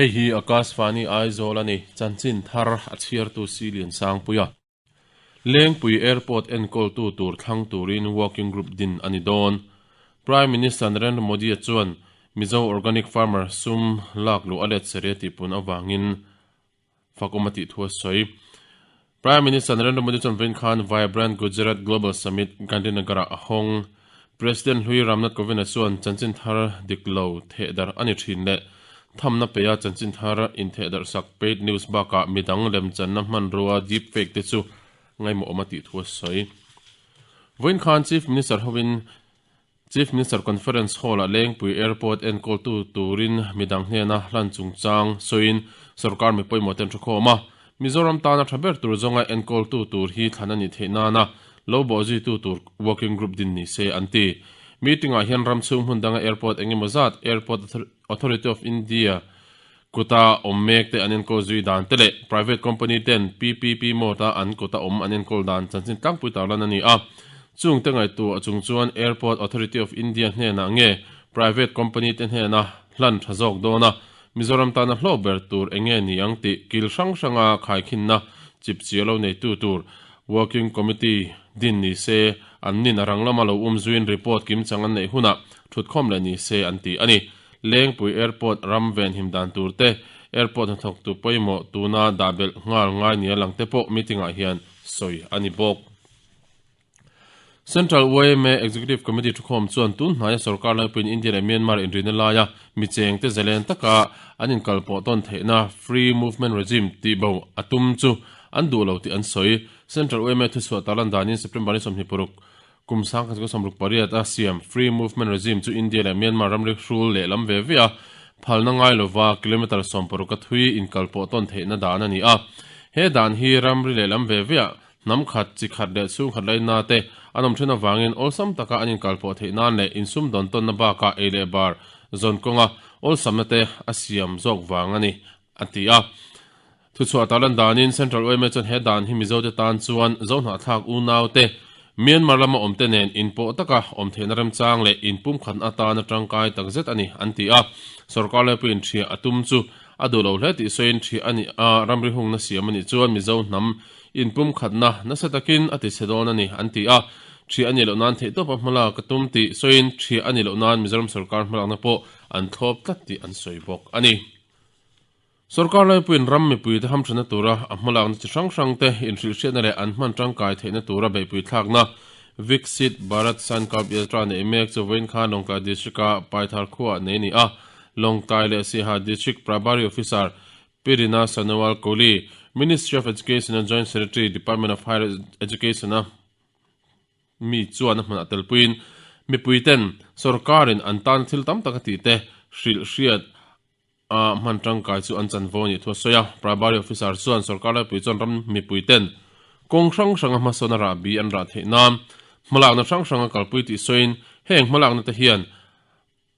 Hei hi Akashvani Aizawl a ni, chanchin thar a chhiartu Silian Sangpuia. Lengpui Airport enkawltu tur thlang turin working group din a ni dawn. Prime Minister Narendra Modi-a chuan Mizo Organic Farmer sum lak luh a let seria tihpun avangin fakawm a tih thu a sawi. Prime Minister Narendra Modi chuan vawiin khan Vibrant Gujarat Global Summit Gandhinagar-ah a hawng. President hlui Ramnath Kovind-a chuan chanchin thar dik lo thehdarh a ni thin leh thamna peia chanchin thar inthehdarh sak paid news bakah midang lemchanna hmanrua deep fake te chu ngaimawhawm a tih thu a sawi. Vawiin khan Chief Minister hovin Chief Minister Conference Hall-ah Lengpui Airport enkawltu turin midang hnena hlan chungchang sawiin sorkar mi pawimawh te an thukhawm a. Mizoram tana tha ber tur zawnga enkawltu tur hi thlan a nih theih nana lo bawhzuitu tur working group din ni se an ti. Meeting-ah hian ram chhung hmun danga airport engemaw zat Airport Authority of India kuta awm mek te an enkawl zui dan te leh private company ten PPP mode-a an kuta awm an enkawl dan chanchin tlangpui tarlan a ni a. Chung te ngaihtuah chung chuan Airport Authority of India hnenah nge private company te hnena hlan tha zawk dawn a, Mizoram tana hlawh ber tur eng nge ni ang tih kil hrang hranga khaikhinna chip chiah lo neitu tur Working Committee din ni se an nin a rang lama lo um zuiin report kimchang an neih hunah thutkhawm leh ni se an ti a ni. Lengpui Airport ram venhim dan tur te, airport hnathawktu pawimawh tuna dah belh nghal ngai nia lang te pawh meeting-ah hian sawi a ni bawk. Central yma Executive Committee thukhawm chuan tun hnaia sorkar laipuiin India leh Myanmar inrina laia mi chengte zalen taka an inkalpawh tawn theihna Free Movement Regime tihbo a tum chu an duh lo tih an sawi. Central yma thuchhuah tarlan danin September ni 26 Kum 1968 a siam Free Movement Regime chu India leh Myanmar ramri hrul lehlam ve ve a, phalna ngai lova kilometre 60 a thui inkalpawh tawn theihna dan a ni a. He dan hi ramri lehlam ve ve ah hnam khat, chi khat leh chhung khat laina te an awm then avangin awlsam taka an inkalpawh theih nan leh insumdawn tawnna bakah ei leh bar zawn kawnga awlsamna te a siam zawk vang a ni, a ti a. Thuchhuah tarlan danin Central yma chuan he dan hi Mizote tan chuan Zohnahthlak unaute Myanmar lama awmte nen inpawh taka awm theihna remchang leh inpumkhatna atana tangkai takzet a ni an ti a. Sorkar laipuiin ṭhiah a tum chu a duh lo hle tih sawiin ṭhiah a nih a ramri hungna siam a nih chuan Mizo hnam inpumkhatna nasa takin a tichhe dawn a ni an ti a. Ṭhiah a nih loh nan theihtawpa hmalak a tum tih sawiin ṭhiah a nih loh nan Mizoram sorkar hmalakna pawh an thlawp tlat tih an sawi bawk a ni. Sorkar laipuiin ram mipuite hamthanna tura a hmalakna chi hrang hrangte inhrilhhriatna leh an hman tangkai theihna tura beihpui thlakna Viksit Bharat Sankalp Yatra neih mek chu vawiin khan Lawngtlai District-a Paithar khuaah nei a ni a. Lawngtlai leh Siaha District Prabhari Officer Pi Rina Sanowal Kohli, Ministry of Education-a Joint Secretary, Department of Higher Education-a Mi chuan a hmunah telpuiin mipuiten sorkarin an tan thil tam tak a tihte hrilh hriat a hman tangkai chu an chanvo a nih thu a sawi a. Prabhari officer chuan sorkar laipui chuan ram mipui ten kawng hrang hranga hmasawn a rah bi an rah theih nan hmalakna hrang hrang a kalpui tih sawiin heng hmalakna te hian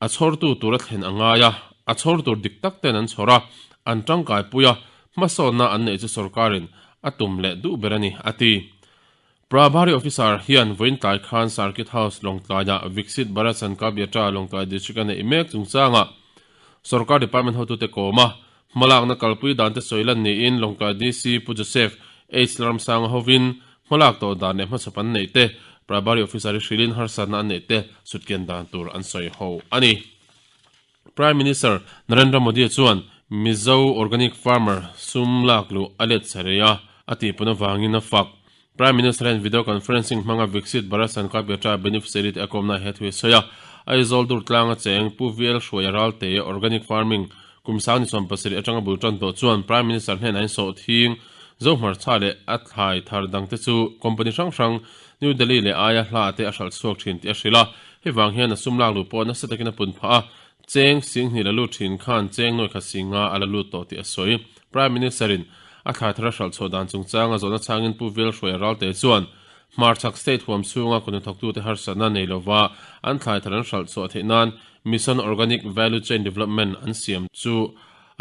a chhawrtu tur a thlen a ngai a, a chhawr tur dik tak ten an chhawr a, an tangkaipui a, hmasawnna an neih chu sorkarin a tum leh duh ber a ni, a ti. Prabhari officer hian vawiin tlai khan Circuit House Lawngtlaiah Viksit Bharat Sankalp Yatra Lawngtlai District a neih mek chungchangah Sorkar Department hotute kawm a, hmalakna kalpui dante sawi lan niin Lawngtlai DC Pu Joseph H Lalramsanga hovin hmalak tawh dan leh hmachhawp an neih te, Prabhari officer hi hrilhin harsatna an neih te sutkian dan tur an sawi ho a ni. Prime Minister Narendra Modi chuan Mizo organic farmer sum lak luh a let chhe rei a, a tihpun avangin a fak. Prime Minister hian video conferencing hmanga Viksit Bharat Sankalp Yatra beneficiary te a kawmna he thu hi a sawi a. Aizawl dur tlanga cheng Pu VL Hruaia Ralte organic farming kum sang ni 70 atanga bul tan tawh chuan Prime Minister hnenah in sawh thing Zohmarcha leh a thlai thar dangte chu company hrang hrang New Delhi leh aia hla te a hralh chhuak thin tih a hrilh a. Hei vang hian a sum lak luh pawh nasa takin a pun phah a, cheng sing hnih la lut thin khan cheng nawi khat sing nga a la lut tawh tih a sawi. Prime Minister-in a thlai thar a hralh chhuah dan chungchanga zawhna chhangin Pu Velhruaia Ralte chuan hmarchhak state huam chhunga kut hnathawktute harsatna nei lova an thlai thar an hralh chhuah theih nan Mission Organic Value Chain Development an siam chu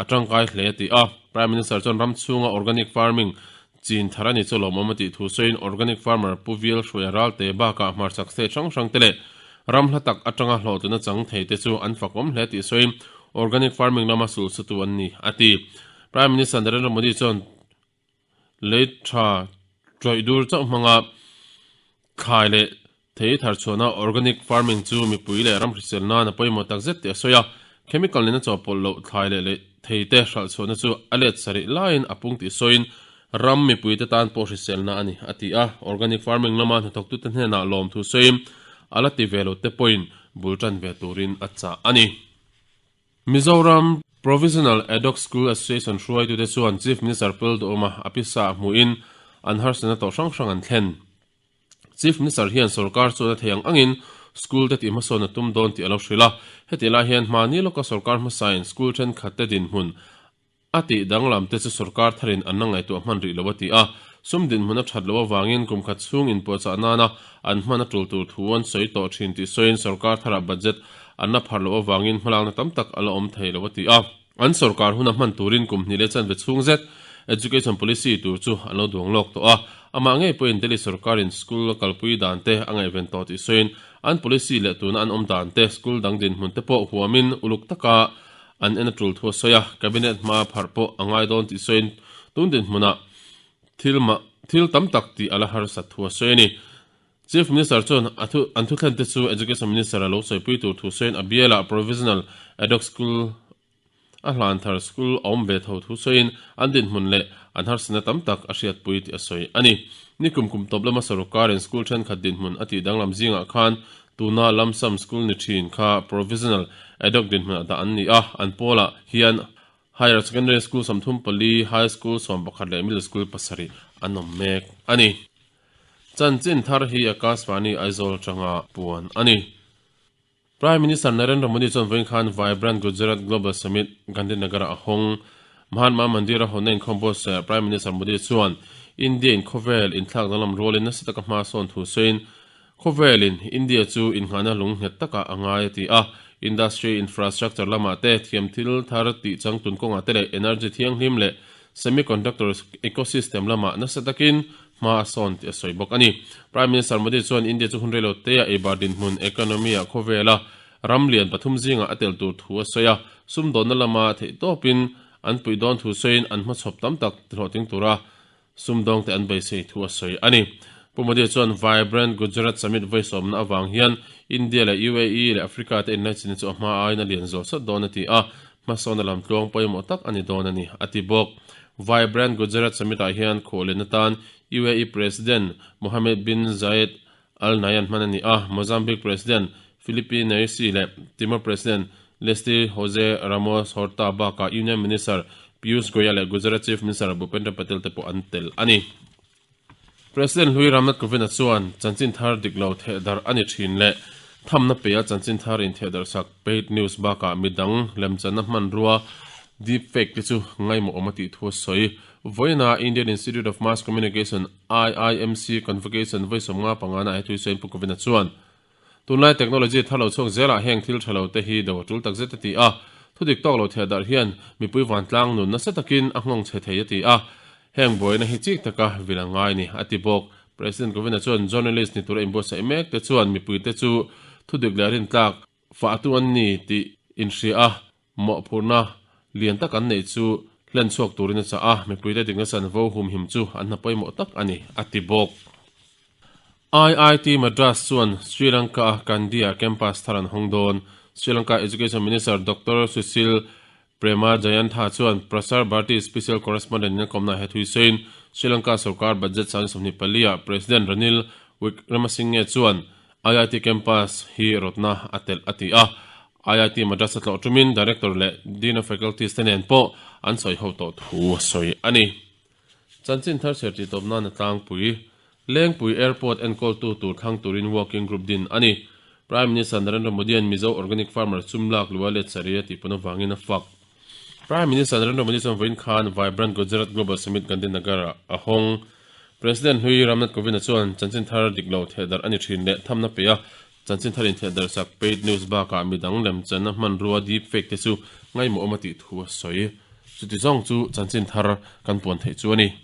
a tangkai hle a ti a. Prime Minister chuan ram chhunga organic farming Chin thar a ni chu lawmawm a tih thu sawiin organic farmer Pu Vial Hruaia Ralte bakah hmarchhak state hrang hrang te leh ram hla tak atanga hlawhtlina chang thei te chu an fakawm hle tih sawiin Organic farming lama sulhsatu an ni, a ti. Prime Minister Narendra Modi chuan lei tha tawih dur chauh hmanga thlai leh thei thar chhuahna organic farming chu mipui leh ram hrisel nan a pawimawh tak zet tih a sawi a. Chemical nena chawhpawlh loh thlai leh lei thei te hralh chhuahna chu a let sarih laiin a pung tih sawiin ram mipuite tan pawh hriselna a ni, a ti a. Organic farming lama hnathawktute hnenah lawmthu sawiin a la ti ve lo te pawhin bul tan ve turin a chah a ni. Mizoram Provisional Ad-hoc School Association hruaitute chuan Chief Minister Pul Duhawma a pisa hmuhin an harsatna tawh hrang hrang an thlen. Chief Minister hian sorkar chuan a thei ang angin school te tih hmasawn a tum dawn tih a lo hrilh a. Hetih lai hian hmani lawka sorkar hmasain school thenkhatte dinhmun A tih danglam te chu sorkar tharin an la ngaihtuah hman rih lo a ti a, sum dinhmun a that loh avangin kum khat chhung inpuahchah nana an hman a tul tur thu an sawi tawh thin tih sawiin sorkar tharah budget an la phar loh avangin hmalakna tam tak a la awm thei lo a ti a. An sorkar huna hman turin kum hnih leh chanve chhung zet Education Policy tur chu an lo duang lawk tawh a, amah ngei pawhin Delhi sorkarin school a kalpui dan te a ngaihven tawh tih sawiin an policy leh tuna an awm dan te school dang dinhmun te pawh huamin uluk taka An en a tul thu a sawi a, Cabinet hma pharh pawh a ngai dawn tih sawiin tun dinhmunah thil mah thil tam tak tih a la harsat thu a sawi a ni. Chief Minister chuan a thu an thuthlen te chu Education Minister a lo sawipui tur thu sawiin a bialah Provisional Ad hoc School a hlan thar school a awm ve tho thu sawiin an dinhmun leh an harsatna tam tak a hriatpui tih a sawi a ni. Nikum kum tawp lama sawrkarin school thenkhat dinhmun a tih danglam zingah khan Tuna Lamsam School ni thin kha Provisional Ad hoc dinhmunah dah an ni a, an pawlah hian Higher Secondary School 34, High School 11 leh Middle School pasarih an awm mek a ni. Chanchin thar hi Akashvani Aizawl atanga puan a ni. Prime Minister Narendra Modi chuan vawiin khan Vibrant Gujarat Global Summit Gandhinagar-ah a hawng. Mahatma Mandir a hawnna inkhawm buatsaihah Prime Minister Modi chuan India in khawvel inthlak danglam rualin nasa taka hma sawn thu sawiin Khawvelin India chu innghahna lung nghet takah a ngai a ti a, industry infrastructure lamah te, thiam thil thar tih changtun kawngah te leh energy thianghlim leh semiconductor ecosystem lamah nasa takin hma a sawn tih a sawi bawk a ni. Prime Minister Modi chuan India chu hun reilo teah eibar dinhmun economy ah khawvela ram lian pathum zingah a tel tur thu a sawi a, sumdawnna lama theihtawpin an puih dawn thu sawiin an hmachhawp tam tak tihlawhtling tura Sumdawngte an beisei thu a sawi a ni. Pu Modi chuan Vibrant Gujarat Summit vawisawmna avang hian India leh UAE leh Africa te inlaichinna chu a hma aiin a lian zual sawt dawn a ti a, hmasawnna lam tluang pawimawh tak a ni dawn a ni, a ti bawk. Vibrant Gujarat Summit-ah hian khuahlen atan UAE President Mohammed bin Zayed Al Nahyan hman a ni a, Mozambique President Filipe Nyusi leh Timor President Leslie Jose Ramos Horta bakah Union Minister Piyush Goyal leh Gujarat Chief Minister Bhupendra Patel te pawh an tel a ni. President hlui Ramnath Kovind-a chuan chanchin thar dik lo thehdarh a ni thin leh thamna pe a chanchin thar inthehdarh sak paid news bakah midang lemchanna hmanrua deep fake te chu ngaimawh awm a tih thu a sawi. Vawiina Indian Institute of Mass Communication, IIMC, Convocation vawi 55 na he thui sawiin Pu Kovind-a chuan, Tunlai technology thar lo chhuak zelah heng thil tha lo te hi do a tul tak zet a ti a. Thudik tawk lo theh darh hian mipui vantlang nun nasa takin a nghawng chhe thei a ti a. Heng buaina hi chik taka vil a ngai ni, a ti bawk. President Kovind-a chuan journalist ni tura inbuatsaih mek te chuan mipuite chu thudik leh rintlak fahtu an ni tih inhria a, Mawhphurhna lian tak an neih chu hlen chhuak turin a chah a, mipuite dikna chanvo humhim chu an hna pawimawh tak a ni, a ti bawk. IIT Madras chuan Sri Lanka-a Kandy-a campus thar an hawng dawn. Sri Lanka Education Minister Doctor Susil Prema Jayantha chuan Prasar Bharati Special Correspondent in a kawmna he thui sawiin Sri Lanka sorkar budget 24,000-ah President Ranil Wickremesinghe chuan IIT campus hi rawtna a telh a ti a. IIT Madras a tlawh tumin Director leh Dean of Faculties te nen pawh an sawi ho tawh thu a sawi a ni. Chanchin thar chher tih tawp nan a tlangpui. Lengpui Airport enkawltu tur thlang turin working group din a ni. Prime Minister Narendra Modi-a'n Mizo Organic Farmer chum lak lua let sarih a tih pawn avangin a fak. Prime Minister Narendra Modi chuan vawiin khan Vibrant Gujarat Global Summit Gandhinagar-ah a hawng. President hlui Ramnath Kovind-a chuan chanchin thar dik lo thehdarh a ni thin leh thamna pe a, Chanchin thar inthehdarh sak paid news bakah midang lemchanna hmanrua deep fake te chu ngaimawh awm a tih thu a sawi. Chuti zawng chu chanchin thar kan puan theih chu a ni.